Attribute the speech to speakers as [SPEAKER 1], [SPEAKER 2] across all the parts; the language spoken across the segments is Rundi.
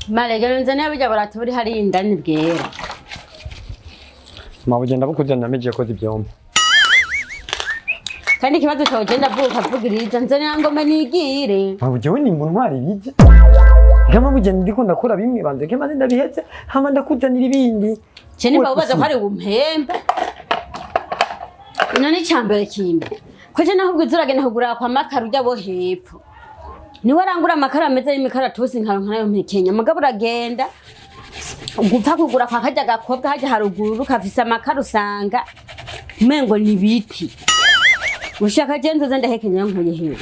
[SPEAKER 1] Maregero nzaniye burya burato buri hariya indani bwera.
[SPEAKER 2] Mabuja, ndabukuzanira mpejeje koza ivyombo.
[SPEAKER 1] Kandi ikibazo cyawe ugenda avuka avugiriza nzanira ngoma nigire.
[SPEAKER 2] Mabuja, we nimba untwara ibije nka mabuja, ndiko ndakora bimwe, banze ke maze ndabihetse, hama ndakuzanira ibindi.
[SPEAKER 1] Je nimba ubaza ko ari umpembe. None icambere kimbe. Ko je naho ubwiza uragenda kugura kwa makara urya bo hepfo. Niwe arangura amakara ameze y'imikaratusi nkaronka nayo mpekenya. Mugabo uragenda gupfa kugura kwa karya gakobwa harya haruguru kafise amakara usanga umengo ni ibiti. Ushaka je nzoze ndahekenya nkuye hehe?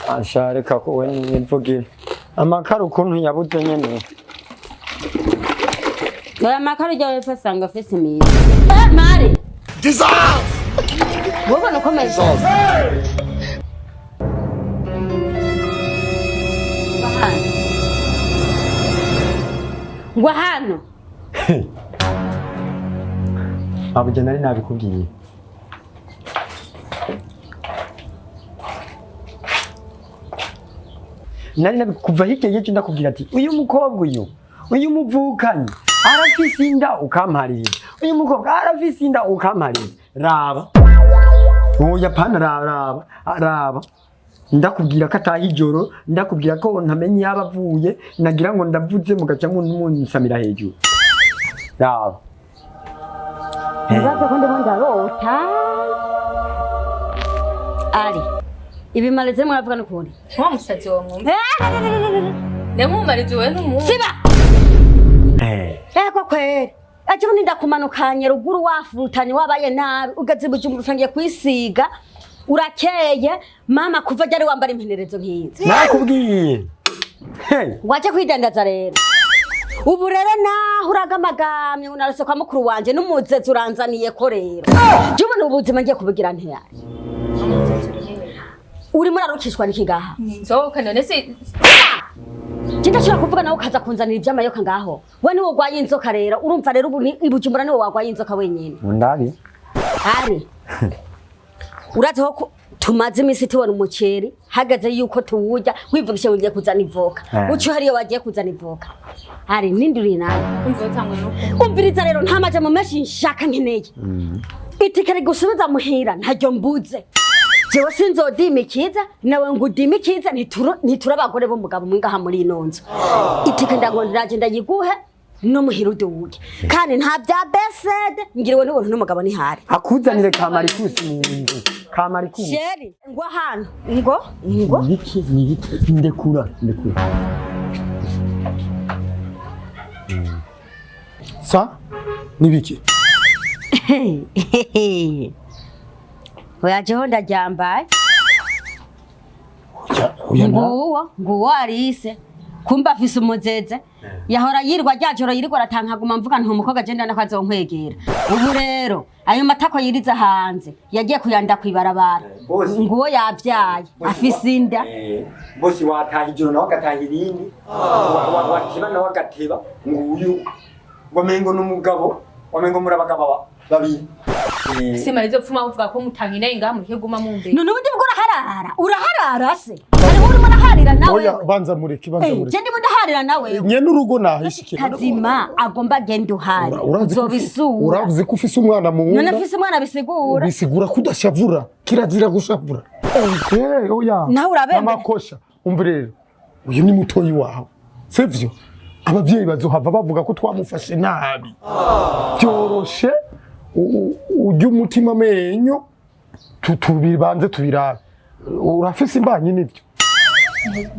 [SPEAKER 2] Asha, reka ko we nivugire amakara ukuntu yabuze nyene.
[SPEAKER 1] Oya, amakara urya hepfo asanga afise meza. Eh, Mari! Wowe ubona uko ameze? Hano. Ngwa hano.
[SPEAKER 2] Mabuja, nari nabikubwiye. Nari kuva hirya y'ejo ndakubwira ati uyu mukobwa uyu muvukanyi arafise inda, ukamparira. Uyu mukobwa arafise inda, ukamparira. Raba, oya pana, raba, raba, raba, ndakubwira ko ataha ijoro, ndakubwira ko ntamenye yaba avuye, nagira ngo ndavuze mugaca munsamira hejuru. Raba.
[SPEAKER 1] Nibaza ko ndimo ndarota. Ari. Ibi mareze muravuga n'ukuri.
[SPEAKER 3] Wa musazi wa mwumva. Ndamwumariza wowe ntumwumva.
[SPEAKER 1] Siba!
[SPEAKER 2] Eh.
[SPEAKER 1] Ego kweri. Ejo bundi ndakumanukanye ruguru wafutanye wabaye nabi ugeze i Bujumbura utangiye kwisiga urakeye mama kuva ryari wambara impenerezo nk'izi.
[SPEAKER 2] Nakubwiye. Hey.
[SPEAKER 1] Waje kwidandaza rero. Ubu rero naho uragamagamye unarose kwa mukuru wanje n'umuzezi uranzaniye ko rero. Je ubona ubuzima ngiye kubugira ntiyaye. Urimo urarukishwa n'iki ngaha?
[SPEAKER 3] Ni inzoka none se.
[SPEAKER 1] Je ndashobora kuvuga nawe ukaza kunzanira ivy'amayoka ngaho. We niwe urwaye inzoka rero, urumva rero ubu ni i Bujumbura niwe warwaye inzoka wenyene.
[SPEAKER 2] Mundabi.
[SPEAKER 1] Ari. Urazi ho tumaze imisi tubona umuceri hageze yuko tuwurya wivugisha ugiye kuzana ivoka.
[SPEAKER 2] Eh.
[SPEAKER 1] Uca hariyo wagiye kuzana ivoka. Ari ninduriye nawe.
[SPEAKER 3] Umva utangwe no kumva.
[SPEAKER 1] Umviriza rero nta majambo menshi nshaka nkeneye. Itike rigusubiza muhira ntaryo mbuze. Jewe sinzodimikiza nawe ngo udimikize ntitura abagore b'umugabo umwe ngaha muri ino nzu. Itike ndago ndaje ndayiguhe no muhira uduge. Kandi nta bya besede ngiriwe n'ubuntu n'umugabo ntihari.
[SPEAKER 2] Akuzanire kamarikusi mu nzu. Kamarikusi.
[SPEAKER 1] Sheri ngo hano ngo ngo
[SPEAKER 2] Nibiki nibiki, ndekura, ndekura.
[SPEAKER 4] Sa nibiki?
[SPEAKER 1] Oya jeho ndaryambaye.
[SPEAKER 4] Oya, oya na
[SPEAKER 1] Nguwo nguwo Alice kumba afise umuzeze yahora yirwa rya joro yirirwa aratankaguma mvuga nti umukobwa je ndana ko azonkwegera. Ubu rero ayo matako yiriza hanze yagiye kuyanda kwibarabara.
[SPEAKER 2] Bosi.
[SPEAKER 1] Nguwo yavyaye afise inda.
[SPEAKER 2] Bosi wataha ijoro nawe agataha irindi. Wateba nawe agateba. Nguyu wamengo n'umugabo, wamengo muri abagabo babiri.
[SPEAKER 3] Se marizo pfuma uvuga ko mutankineye ngaha mureke guma mumbe.
[SPEAKER 1] None ubundi bwo uraharara uraharara se hariho urimo uraharira nawe?
[SPEAKER 4] Oya, banza mureke, banza mureke.
[SPEAKER 1] Je ndimo ndaharira nawe.
[SPEAKER 4] Nyene urugo nahishike.
[SPEAKER 1] Kazima agomba agenda uhari uzobisura.
[SPEAKER 4] Urazi ko ufise umwana mu
[SPEAKER 1] None
[SPEAKER 4] nda.
[SPEAKER 1] afise umwana bisigura?
[SPEAKER 4] Bisigura ko udashavura, kirazira gushavura. Eh, oya.
[SPEAKER 1] Nawe urabembe.
[SPEAKER 4] N'amakosha. Umva rero, uyu ni mutoyi wawe, sivyo? Abavyeyi bazohava bavuga ko twamufashe nabi. Byoroshe urye umutima amenyo, tubibanze tubirabe. Urafise imbanyi nivyo?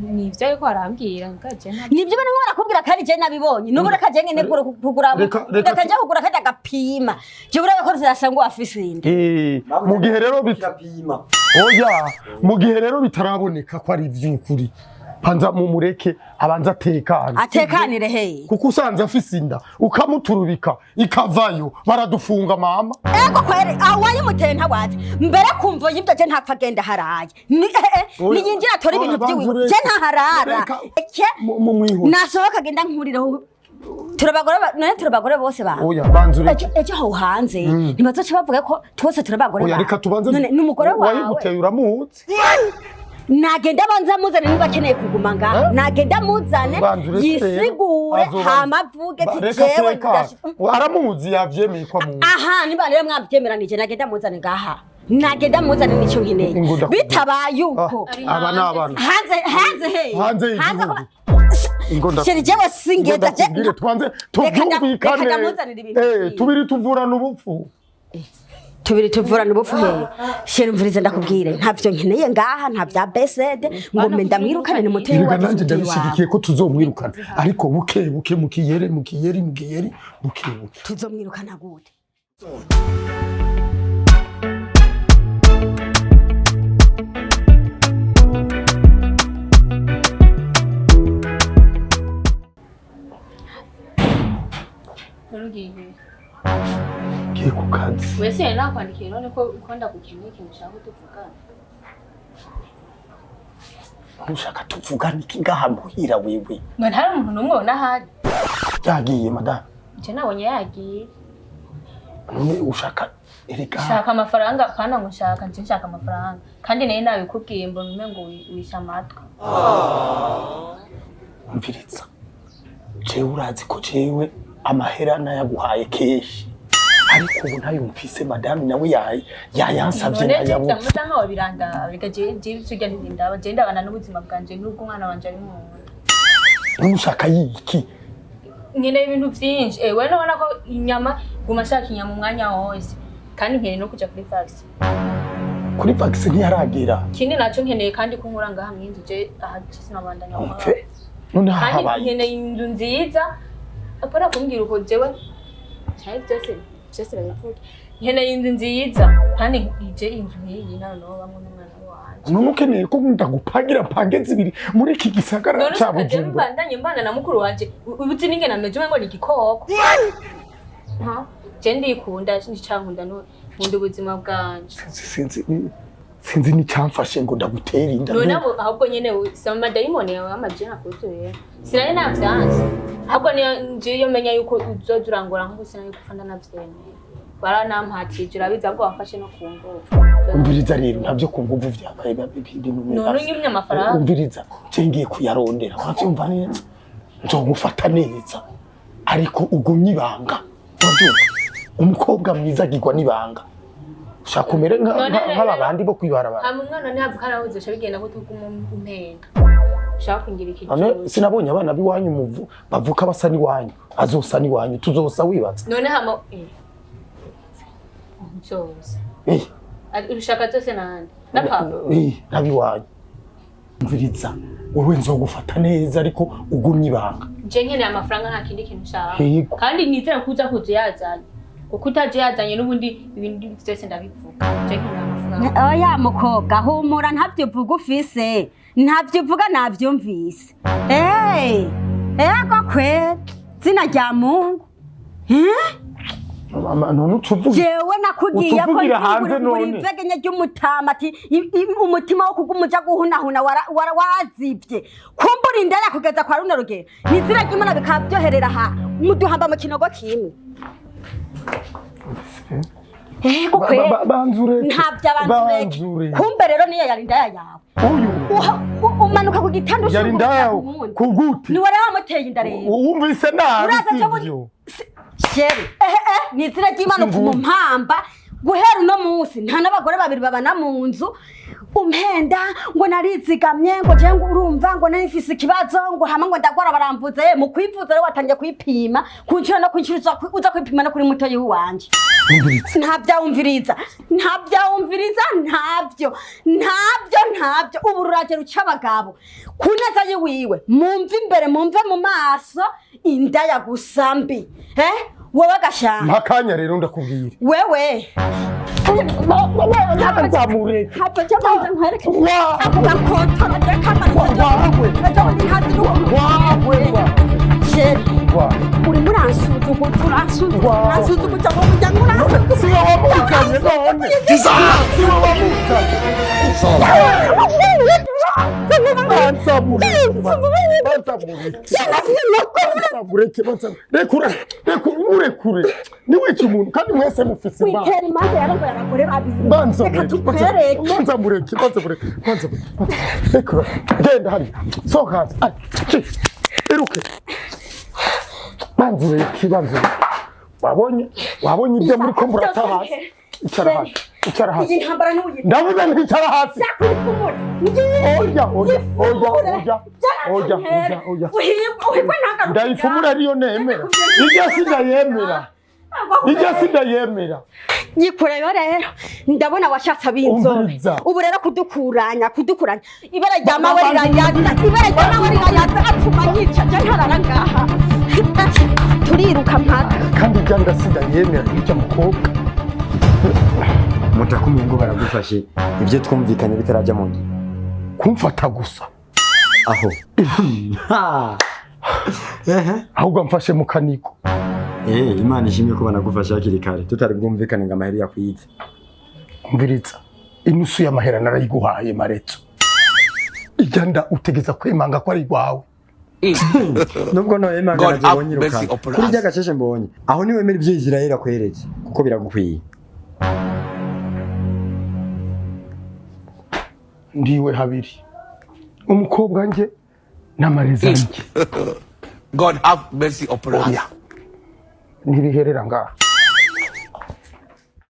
[SPEAKER 3] Ni ivyo ariko arambwira ngaje nta.
[SPEAKER 1] Nibyo barimo barakubwira kandi je nabibonye. Nubu reka je ngene kugura
[SPEAKER 4] Reka
[SPEAKER 1] reka nje kugura kajya gapima. Je urebe ko zirasa ngo afise inda.
[SPEAKER 4] Eh, mu gihe rero
[SPEAKER 2] kirapima.
[SPEAKER 4] Oya, mu gihe rero bitaraboneka ko ari ivy'ukuri, banza mumureke abanza atekane.
[SPEAKER 1] Atekanire hey.
[SPEAKER 4] Kuko usanze afise inda ukamuturubika ikavayo, baradufunga mama.
[SPEAKER 1] Ego kwere awayimuteye ntawazi. Mbere kumva yibyo je ntapfa agenda haraye. Ni
[SPEAKER 4] Oya,
[SPEAKER 1] niyinjira atora
[SPEAKER 4] oya,
[SPEAKER 1] ibintu
[SPEAKER 4] banza
[SPEAKER 1] vyiwe.
[SPEAKER 4] ureke.
[SPEAKER 1] Je ntaharara.
[SPEAKER 4] Reka,
[SPEAKER 1] Eke
[SPEAKER 4] mumwihute.
[SPEAKER 1] nasohoka agenda nkuriraho. Turabagore none turabagore bose ba.
[SPEAKER 4] Oya, banza ureke.
[SPEAKER 1] Ejo aho hanze ntibazoca bavuga ko twose turabagore
[SPEAKER 4] Oya,
[SPEAKER 1] bawe.
[SPEAKER 4] reka tubanze.
[SPEAKER 1] None n'umugore wawe.
[SPEAKER 4] Wayimuteye uramuzi.
[SPEAKER 1] Nagenda abanza amuzane niba akeneye kuguma ngaha.
[SPEAKER 4] Eh?
[SPEAKER 1] Nagenda amuzane,
[SPEAKER 4] Banza ureke rero.
[SPEAKER 1] yisigure,
[SPEAKER 4] Azobanza.
[SPEAKER 1] hama avuge ati
[SPEAKER 4] Reka
[SPEAKER 1] jewe
[SPEAKER 4] teka. Aramuzi, yavyemeye ko amuzi.
[SPEAKER 1] Aha, niba rero mwabyemeranije, nagenda amuzane ngaha, nagenda amuzane, nicyo nkeneye.
[SPEAKER 4] Ngo ndakubwira.
[SPEAKER 1] Bitabaye uko,
[SPEAKER 4] Ah, aba ni abana.
[SPEAKER 1] Hanze, hanze he?
[SPEAKER 4] Hanze y'igihugu. Ngo
[SPEAKER 1] Chéri, jewe singenda.
[SPEAKER 4] Ndakubwire, tubanze
[SPEAKER 1] Reka
[SPEAKER 4] tubyumvikane.
[SPEAKER 1] ndamuzanira ibintu
[SPEAKER 4] Eh,
[SPEAKER 1] vyiwe.
[SPEAKER 4] tubiri tuvurana ubupfu.
[SPEAKER 1] Tubiri tuvurana ubupfu hehe? Chéri, mvurize ndakubwire, ntavyo nkeneye ngaha, nta bya besede ngo mbe ndamwirukane, ni muteyi
[SPEAKER 4] Erega
[SPEAKER 1] wacu.
[SPEAKER 4] nanjye ndabishyigikiye ko tuzomwirukana, ariko buke buke, mukiyere mukiyeri mukiyeri, buke buke.
[SPEAKER 1] Tuzomwirukana gute?
[SPEAKER 3] Nturugiye.
[SPEAKER 4] Ngiye ku kazi.
[SPEAKER 3] Wese yari nakwandikiye none ko ndagukeneye, ikintu ushaka ko tuvugana.
[SPEAKER 4] Ntushaka tuvugane iki ngaha muhira wewe?
[SPEAKER 3] Ngo ntari umuntu n'umwe ubona ahari.
[SPEAKER 4] Yagiye madamu.
[SPEAKER 3] Nje nabonye yagiye.
[SPEAKER 4] None ushaka, erega
[SPEAKER 3] Shaka amafaranga, pana ngo nshaka, nje nshaka amafaranga. Kandi nayo nabikubwiye, mbona umengo wisha amatwi.
[SPEAKER 4] Umviriza, jewe urazi ko jewe amahera nayaguhaye kenshi, ariko ubu ntayo mfise. Madamu nawe yayansavye,
[SPEAKER 3] None je
[SPEAKER 4] nayabuze.
[SPEAKER 3] ndamuta nkaho birandaba. Reka je je ibyo urya ntibindaba. Je ndabana n'ubuzima bwanje n'ubwo umwana wanje ari mu nda.
[SPEAKER 4] None ushaka yiki?
[SPEAKER 3] Nkeneye ibintu byinshi. Eh, we nubona ko inyama guma nshaka inyama umwanya wose. Kandi nkeneye no kuja kuri vaccine.
[SPEAKER 4] Kuri vaccine ntiyaragera.
[SPEAKER 3] Ikindi naco nkeneye kandi ko nkura ngaha mw'inzu, je aha je sinabandanya gukora.
[SPEAKER 4] Umve, none
[SPEAKER 3] Kandi
[SPEAKER 4] habaye
[SPEAKER 3] nkeneye inzu nziza, apana kumbwira uko jewe cyari byose byose babivuge. Nkeneye inzu nziza, kandi ije inzu nk'iyi nawe nabo bamwe n'umwana wanje.
[SPEAKER 4] None ukeneye ko ndagupangira pange zibiri muri iki gisagara
[SPEAKER 3] None
[SPEAKER 4] ca
[SPEAKER 3] ushaka jewe
[SPEAKER 4] Bujumbura?
[SPEAKER 3] mbandanye mbana na mukuru wanje ubuzi n'ingene ameze, umengo ni igikoko? Ha, je ndikunda, ncankunda, nkunda ubuzima bwanje.
[SPEAKER 4] Sinzi n'icyamfashe ngo ndagutere inda.
[SPEAKER 3] None abo ahubwo nyene si amadayimoni yawe amajini akuzuye, sinari navyanse. Ahubwo niyo nje iyo menya yuko uzoza urangora nk'uko, sinari gupfa ndanavyemeye, baranampatije, urabizi, ahubwo wamfashe no ku ngufu.
[SPEAKER 4] Umviriza rero, ntabyo ku nguvu vyabaye ibintu.
[SPEAKER 3] None unyimye amafaranga.
[SPEAKER 4] Umviriza, je ngiye kuyarondera, uravyumva neza? Nzogufata neza, ariko ugumye ibanga, uravyumva? Umukobwa mwiza agirwa n'ibanga. Ushaka umere
[SPEAKER 3] None
[SPEAKER 4] nk'aba bandi bo kwibarabara?
[SPEAKER 3] Hama umwana ntihavuka arahuze, uca bigenda gute uguma umpenda ushaka kungira
[SPEAKER 4] None
[SPEAKER 3] ikijuju?
[SPEAKER 4] sinabonye abana b'iwanyu bavuka basa n'iwanyu, azosa n'iwanyu, tuzosa wibaza.
[SPEAKER 3] None hama byose ushaka byose nande na papa?
[SPEAKER 4] N'abiwanyu. Umviriza, wewe nzogufata neza, ariko ugumye ibanga.
[SPEAKER 3] Je nkeneye amafaranga, nta kindi kintu nshaka.
[SPEAKER 4] Yego.
[SPEAKER 3] Kandi nizere ko uza kuza uyazanye, kuko utaje yazanye n'ubundi ibindi byose ndabivuga. Je nkeneye amafaranga.
[SPEAKER 1] Oya mukobwa, humura, ntabyo uvuga ufise, ntabyo uvuga nabyumvise. Eh, ego kweri, zina rya Mungu. Eh?
[SPEAKER 4] Mama, none ucuvuga
[SPEAKER 1] Jewe nakubwiye ko
[SPEAKER 4] Utuvugira hanze none.
[SPEAKER 1] ivegenya ry'umutama ati umutima wo kuguma uja guhunahuna warazivye, kumbura indaya kugeza kwa runo rugero, nizira ry'Imana bikaba byoherera aha muduhamba mu kinogo kimwe. Ego kweri.
[SPEAKER 4] Banzureke.
[SPEAKER 1] Ntabyo abanzureke.
[SPEAKER 4] Banzureke.
[SPEAKER 1] Kumbe rero niyo yari indaya yawe.
[SPEAKER 4] Uyu
[SPEAKER 1] Umanuka ku gitanda
[SPEAKER 4] yari
[SPEAKER 1] ushaka
[SPEAKER 4] indaya
[SPEAKER 1] kuwundi.
[SPEAKER 4] kugute?
[SPEAKER 1] Ni wari wamuteye inda rero.
[SPEAKER 4] Wumvise nabi.
[SPEAKER 1] Uraza cyo
[SPEAKER 4] Sivyo.
[SPEAKER 1] Chéri, ni izina ry'Imana
[SPEAKER 4] Singundi.
[SPEAKER 1] mu mpamba guhera uno munsi nta n'abagore babiri babana mu nzu. Umpenda ngo narizigamye, ngo jewe ngo urumva ngo nari mfise ikibazo, ngo hama ngo ndagwara baramvuze. Mu kwivuza rero watangiye kwipima ku nshuro no ku nshuro, uza kwipima no kuri mutoyi wanje.
[SPEAKER 4] Umviriza.
[SPEAKER 1] Ntabyawumviriza, ntabyawumviriza, ntabyo, ntabyo, ntabyo. Ubu ruraje ruca abagabo ku neza yiwiwe. Mumve imbere, mumve mu maso, indaya gusa mbi. Eh, wowe gashanga.
[SPEAKER 4] Mpakanya rero ndakubwira.
[SPEAKER 1] Wewe.
[SPEAKER 4] Nzamureke.
[SPEAKER 1] Ntabwo njya manza nkwereke.
[SPEAKER 4] Wa-
[SPEAKER 1] Ako gakotora njya kamanitse.
[SPEAKER 4] Wawe.
[SPEAKER 1] Ejo bundi ntazi n'uwo.
[SPEAKER 4] Wawe.
[SPEAKER 1] Chéri,
[SPEAKER 4] Wa.
[SPEAKER 1] urimo uransuzugura, uransuzugura,
[SPEAKER 4] Wa.
[SPEAKER 1] uransuzugura ngo muryango uransuzugura.
[SPEAKER 4] Siwe wamuzanye none? Siwe wamuzanye? Banza mureke, banza mureke. Banza mureke, banza rekura, rekura, murekure. Niwica umuntu kandi mwese mufise imana.
[SPEAKER 1] Witera imanza yarongoye abagore babiri.
[SPEAKER 4] Banza
[SPEAKER 1] Reka
[SPEAKER 4] mureke,
[SPEAKER 1] tukwereke.
[SPEAKER 4] banza mureke, banza mureke, banza mureke. Rekura, genda hariya, sohoka hanze. Ai, ci, iruke. Banza ureke, banza ureke. Wabonye, wabonye ibyo muri ko murata hasi. Icara hasi, icara hasi.
[SPEAKER 1] Iyi ntambara n'ubuyi.
[SPEAKER 4] Ndavuze nti icara hasi.
[SPEAKER 1] Kwifumura.
[SPEAKER 4] Oya, oya, oya, oya, oya, oya, oya.
[SPEAKER 1] Uhigwa ntagaruka.
[SPEAKER 4] Ndayifumura ariyo nemera. Iryo sindayemera. Iryo sindayemera.
[SPEAKER 1] Yikoreyo rero ndabona washatse ab'inzobe.
[SPEAKER 4] Umviriza.
[SPEAKER 1] Ubu rero kudukuranya kudukuranya ibara rya mawe rirayaza, ibara rya mawe rirayaza, atuma nyica je ntarara ngaha, turiruka mpaka.
[SPEAKER 4] Kandi irya ndasindayemera irya mukobwa.
[SPEAKER 2] Mutakumye ngo baragufashe ibyo twumvikanye bitarajya mu ngiro.
[SPEAKER 4] Kumfata gusa.
[SPEAKER 2] Aho.
[SPEAKER 4] Ahubwo amfashe mu kaniko.
[SPEAKER 2] Imana ishimwe ko banagufashe hakiri kare tutari bwumvikane ngo amaheri yakwize.
[SPEAKER 4] Umviriza. Inusu y'amahera narayiguhaye maretso. Irya nda utegeza kwemanga ko ari rwawe.
[SPEAKER 2] Nubwo noyemanga
[SPEAKER 5] God
[SPEAKER 2] naje
[SPEAKER 5] have
[SPEAKER 2] mbonye
[SPEAKER 5] mercy
[SPEAKER 2] iruka.
[SPEAKER 5] upon
[SPEAKER 2] Kuri
[SPEAKER 5] us.
[SPEAKER 2] rya gasheshe mbonye. Aho niwemera ibyo Israel akweretse kuko biragukwiye.
[SPEAKER 4] Ndiwe habiri. Umukobwa nje n'amareza nje.
[SPEAKER 5] God have mercy upon us.
[SPEAKER 4] Oya. Ntibiherera ngaha.